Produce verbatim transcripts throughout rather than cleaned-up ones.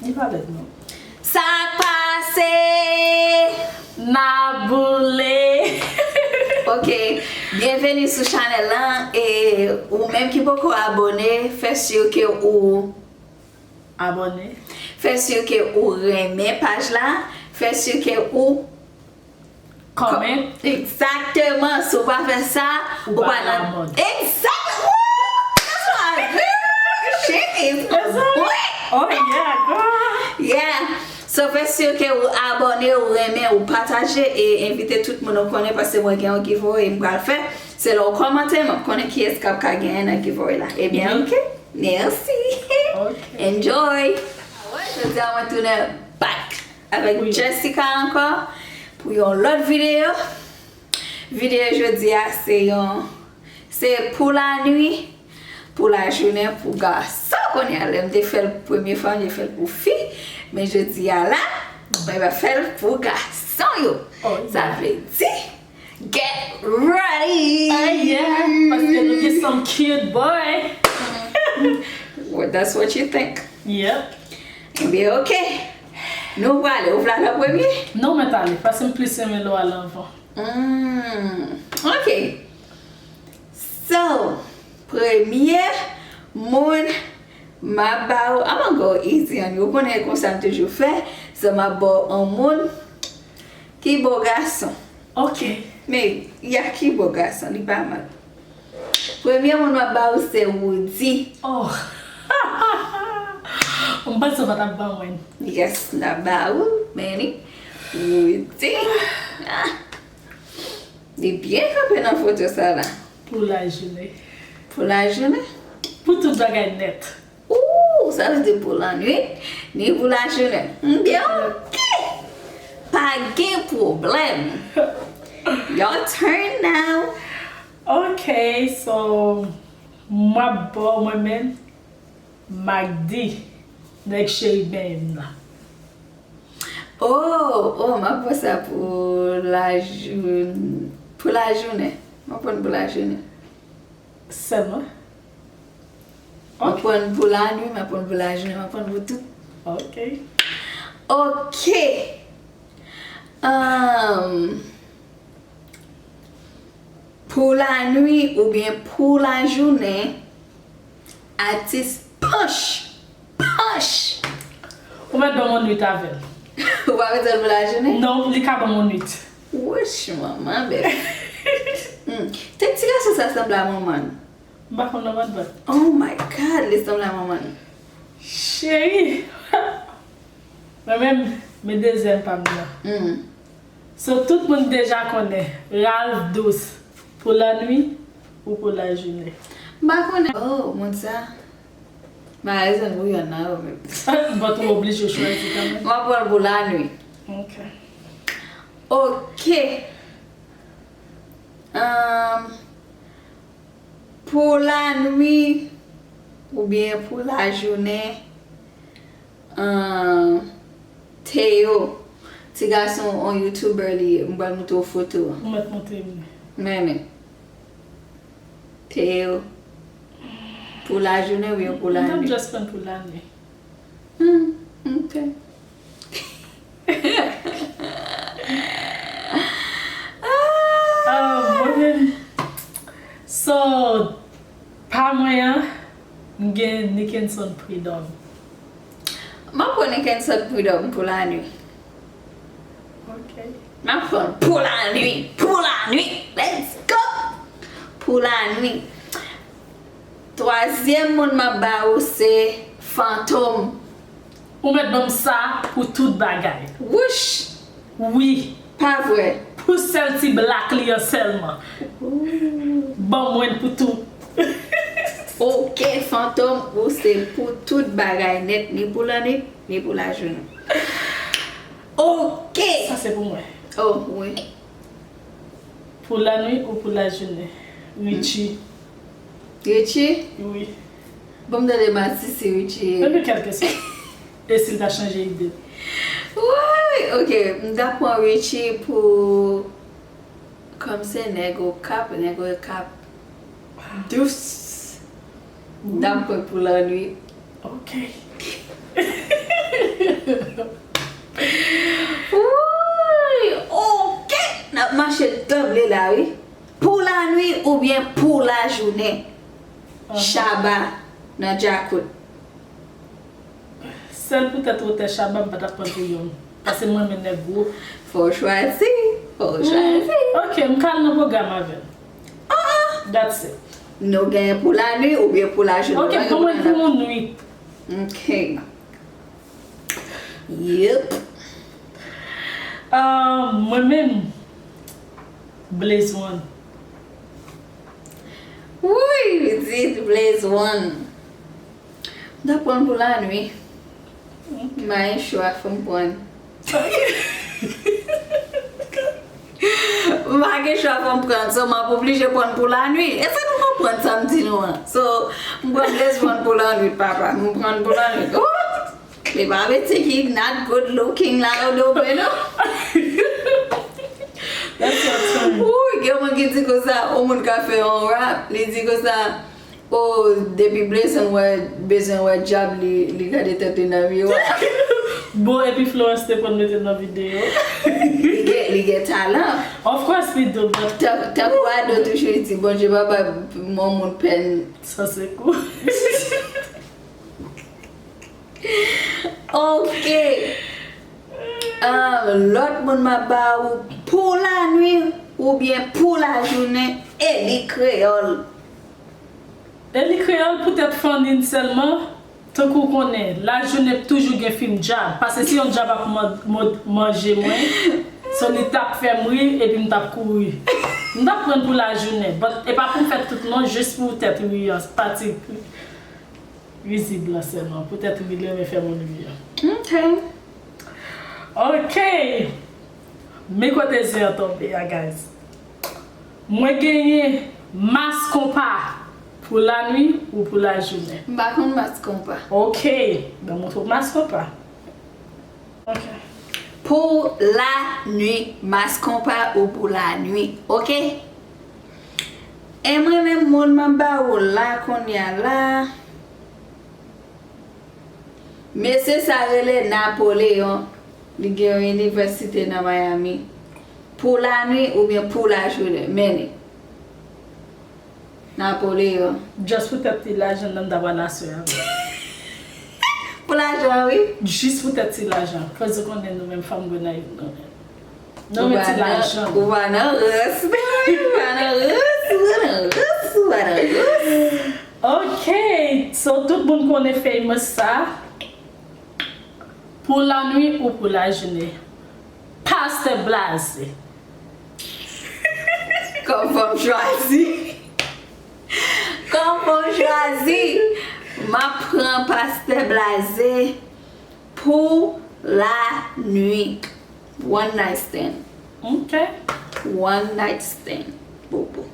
Li pa bèt non. Sa k pase? N ap boule. Ok, byenveni sou chanèl lan. E ou menm ki poko abòne, fè si ke ou Abòne. Fè si ke ou renmen paj la. Fè si ke ou Comment? Egzakteman. Si w pa fè sa, ou pa nan lamòd. Exactly. She is a brick. Oh yeah, girl. Yeah. So fè si ke ou abòne, ou renmen, ou pataje e envite tout moun ou konnen, paske mwen gen yon giveaway m pral fè. Se lè w kòmante, m ap konnen kiyès k ap ka genyen nan giveaway la. Ebyen, ok. Mèsi. Ok. Enjoy. Alright, jodi a mwen tounen back avèk Jessica ankò pou yon lòt videyo. Videyo jodi a se yon, se pou lanwi, pou lajounen, pou gason. Kounye a, lè m te fè l premye fwa, m te fè l pou fi. Men jodi a la, mwen va fè l pou gason yo. Sa vle di, get ready! Ah, yeah, paske nou gen some cute boy. Well, that's what you think. Yep. Ebyen, ok. Nou prale, ou vle al an premye? Non, mwen t ale, paske m plis renmen lè w al anvan. Hmm, ok. So, premye moun m ap ba ou, I'm gonna go easy on you. Ou konnen konsa m toujou fè. So, m ap ba w yon moun ki bo gason. Ok. Men, y a ki bo gason, li pa mal. Premye moun m ap ba ou se Woody. Oh. M panse w pa t ap ban mwen. Yes, m ap ba ou, Manny. Woody. Ah. Li byen kanpe nan foto sa la. Pou lajounen. Pou lajounen? Pou tout bagay nèt. Ooh, sa vle di pou lannwit, ni pou lajounen. Ebyen, ok. Pa gen pwoblèm. Your turn now. Ok, so, m ap ba w mwen menm, Magdi, nèg cheri benyen m nan. Oh, oh, m ap pran sa pou lajou-, pou lajounen. M ap pran pou lajounen. Sèlman? M ap pran pou lanwi, m ap pran pou lajounen, m ap pran pou tout. Ok. Ok. Ahn, pou lanwi oubyen pou lajounen, atis Panch! Panch! Ou mèt ban m yon nwit avè l. Ou pa bezwen l pou lajounen? Non, li ka ban m yon nwit. Wouch, manman bèf. Hmm. Tèt ti gason sa sanble a manman l. M pa konn nan bad bad. Oh my God, li sanble a manman l. Cheri! Mwen menm, men dezyèm pa m nan. Hmm. So, tout moun deja konnen, Ralph Dous, pou lanwi ou pou lajounen? M pa konnen. Oh, moun sa. M a rezon pou yonn nan yo menm. But ou oblije chwazi kanmenm. M ap pran l pou lanwi. Ok. Ok. Ahn, pou lanwi oubyen pou lajounen, ahn, Théo, ti gason yon YouTuber li ye, m pral montre w foto a. Ou mèt montre m li. Men, men. Théo. Pou lajounen oubyen pou lanwi? M t ap just pran pou lanwi. Hmm, ok. Ah, mwen menm. So, pa mwen an, m gen Nickenson Prud'homme. M ap pran Nickenson Prud'homme pou lanwi. Ok. M ap pran pou lanwi, pou lanwi. Let's go! Pou lanwi. Twazyèm moun m ap ba ou se Fantom. Ou mèt ban m sa pou tout bagay. Wouch! Wi. Pa vre. Pou sèl ti blak li an sèlman. Ooh. Ban mwen l pou tou. Ok, Fantom, ou se pou tout bagay nèt, ni pou lanwi, ni pou lajounen. Ok. Sa se pou mwen. Oh, wi. Pou lanwi ou pou lajounen? Richie. Richie? Wi. Bon, m tande masisi Richie ye. Ebyen, kèlkeswa. E si l ta chanje ide l? Woy! Ok, m ta pran Richie pou, kòm se nèg Okap, nèg Okap dous. M ta pran pou lanwi. Ok. Wouy! Oke! N ap mache double la, wi. Pou lanwi oubyen pou lajounen? Chaba nan Djakout. Sèl poutèt wotè Chaba, m pa t ap pran pou yonn. Paske m renmen nèg gwo. Fò w chwazi. Fò w chwazi. Ok, m ka al nan pwogram avè l. Ah, ah. That's it. Nou genyen pou lanwi oubyen pou lajounen? Ok, ban mwen pou yon nwit. Ok. Yep. Ah, mwen menm, Blaze One. Wouy, pitit, Blaze One. M ta pran pou lanwi. M pa gen chwa, fò m pran. M pa gen chwa, fò m pran. So, m ap oblije pran pou lanwi. Èske nou konprann sa m di nou an? So, m pran Blaze One pou lanwi, papa. M pran pou lanwi. Oh! Li pa mete ki not good looking la, yo do mwen, non. That's your turn. Wouy, gen moun ki di konsa, yon moun ka fè yon rap, li di konsa, oh, depi Blaze One wè, bezwen wè dyab, li, li gade tèt li nan miwa. Bon, epi Florence te konn mete nan videyo. Li gen, li gen talan. Of course li do, but tan, tankou Ado toujou di, Bondye pa bay yon moun pèn. San sekou. Ok. Ah, lòt moun m ap ba ou pou lanwi oubyen pou lajounen, Eli Kreyòl. Eli Kreyòl poutèt fannin sèlman, tankou w konnen, lajounen toujou gen fim djab. Paske si yon djab ap man-, man-, manje mwen, so li t ap fè m ri epi m t ap kouri. M t ap pran pou lajounen, but e pa pou m fè tout non, jis poutèt ri an, pati rizib lan sèlman. Poutèt ri l renmen fè moun ri an. Ok. Ok. Men kote zen an tonbe a, guys. Mwen genyen Mass Konpa pou lanwi ou pou lajounen? M pa konn Mass Konpa. Ok. Ban m montre w Mass Konpa. Ok. Pou lanwi, Mass Konpa ou pou lanwi. Ok? E mwen menm, moun m ap ba ou la kounye a la. Mesye sa rele Napoleon. Li gen yon inivèsite nan Miami. Pou lanwi oubyen pou lajounen? Men li. Napoleon. Just poutèt ti lajan nan, m ta pran aswè a. Pou lajan, wi. Jis poutèt ti lajan. Cause ou konnen nou menm fanm Gonayiv, nou menm. Nou renmen ti lajan. Ou pa nan rans, non, wi. Ou pa nan rans, ou pa nan rans, ou pa nan rans. Ok, so tout moun konnen Famous sa. Pou lanwi ou pou lajounen? Pastè Blaze. Kòm fò m chwazi. Kòm fò m chwazi. M ap pran Pastè Blaze pou lanwi. One night stand. Ok. One night stand. Bobo.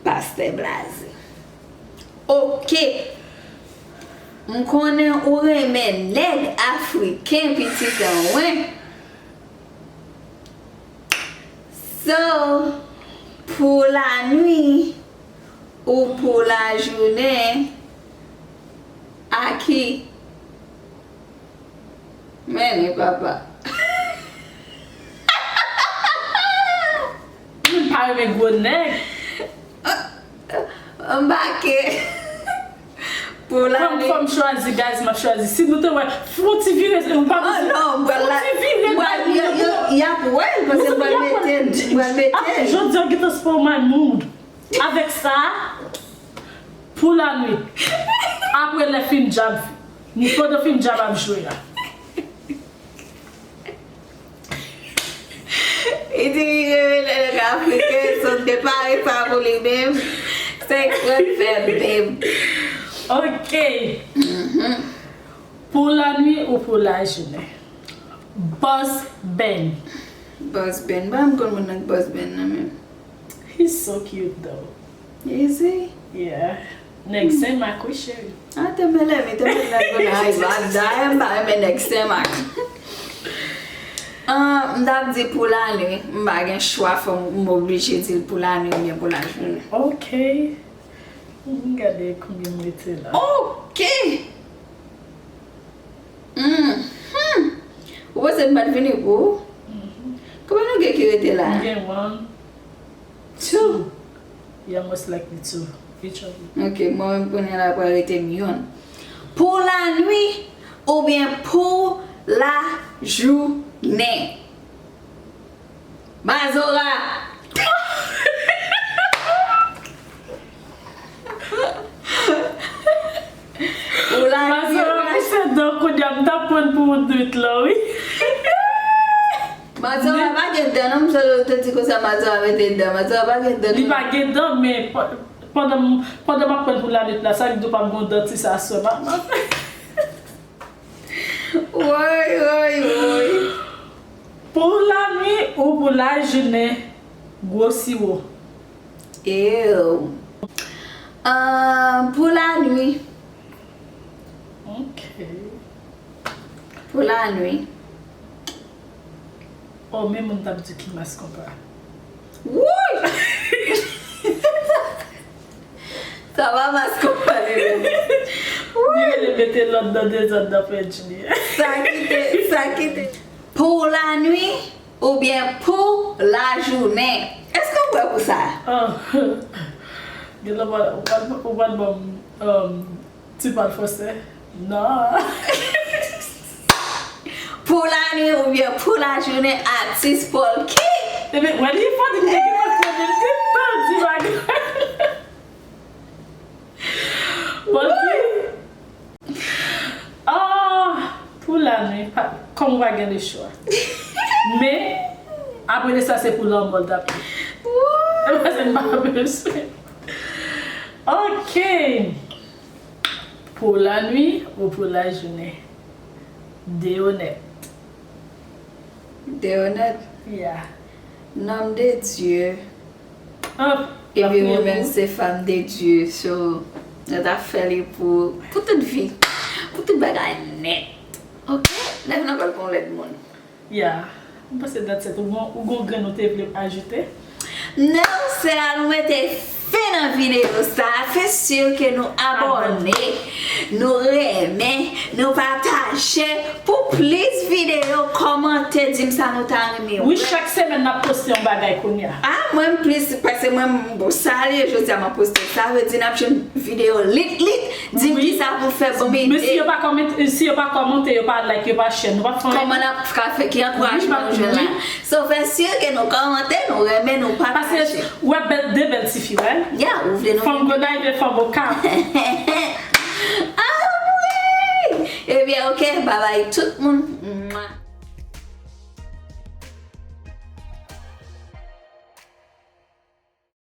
Pastè Blaze. Ok. M konnen ou renmen nèg afriken, pitit an mwen. So, pou lanwi ou pou lajounen, a ki Men li, papa. Moun pa renmen gwo nèg. Anbake. Pou lanwi. Fò m chwazi, guys, m ap chwazi. Si nou te wè, fè yon ti vire, m pa... Oh non, m pral la. Fè yon ti vire, guys. Y ap wè l, paske m pral mete l. M pral mete l. Jodi a gentan spoil my mood. Avèk sa, pou lanwi. Apre lè fim djab, pandan fim djab ap jwe a. Li di li renmen nèg afriken, so m te pare sa pou li menm. Sèks pral fè menm. Ok. Pou lanwi ou pou lajounen? Boss Ben. Boss Ben. Mwen pa konn moun nan Boss Ben nan menm. He's so cute though. Is he? Yeah. Nèg Senmak wi, cheri. Ah, te mele mi, te mele mi. Ay, ba, dayè m pa renmen nèg Senmak. Ah, m t ap di pou lanwi, m pa gen chwa, fò m oblije di l pou lanwi oubyen pou lajounen. Ok. M gade konbyen m rete la. Ok. Se m pa t vini pou ou. Konbyen nou gen ki rete la? M gen one, Two. Yeah, most likely two. Each of you. Ok, mwen menm kounye a la pral rete m yonn. Pou lanwi oubyen pou lajounen? Mazora! Pou lanwi Mazora, pou se dan kounye a, m t ap pran pou ou nwit lan, wi. Mazora pa gen dan non, m sot ou te di konsa Mazora mete dan. Mazora pa gen dan Li non. Pa gen dan, men pa- pandan m- pandan m ap pran pou lanwit la, sa vle di w p ap gon dantis aswè. Ma- ma- Woy, woy, woy. Pou lanwi ou pou lajounen, gwo siwo. Ew. Ah, pou lanwi. Ok. Pou lanwi. Oh, men moun t ap di ki mas konpa. Wouy! Sa pa mas konpa li menm. Li rele mete lòd nan dezòd nan pèdi li. Sa kite, sa kite. Pou lanwi oubyen pou lajounen? Èske w prè pou sa? Ah. Gen lè ou pral ou pral ban m um, ti pal fransè. Non. Pou lanwi oubyen pou lajounen, atis Polky? Ebyen, wè li fò di m te gen konn konnen m te tan di bagay. Polky. Ah, pou lanwi, pa- kòm ou pa gen lechwa. Men, apre de sa, se pou lanmò l t ap ye. E paske m pa bezwen. Ok. Pou lanwi ou pou lajounen? De yo nèt. De yo nèt. Yeah. Nonm de Dye. Ah, Epi mwen menm se fanm de Dye. So, nou ta fè li pou, pou tout vi. Pou tout bagay nèt. Ok? Lè nou pral pou yon lèd moun. Yeah. M panse dat set ou gon ou gon grenn ou te vle ajoute. Non, se la nou mete fen nan videyo sa. Fè si ke nou abòne, nou renmen, nou pataje pou plis videyo, kòmante, di m sa nou ta renmen Wi, wè. Chak semèn n ap poste yon bagay kounye a. Ah, mwen m plis, paske mwen m bon sa lye jodi a m ap poste. Sa vle di n ap jwenn videyo lit lit. Di m kisa pou fè, ban m ide. Men si yo pa kòmante, si yo pa kòmante, yo pa like, yo pa share, nou pa fè anyen. Kòman n ap ka fè ki ankourajman nou jwenn la? So fè si ke nou kòmante, nou renmen, nou pataje. Paske ou wè bèl de bèl tifi, wè. Yeah, ou vle nou. Fanm Gonayiv e fanm Okap. Ah wi! Ebyen, ok, babay tout moun. Mwa.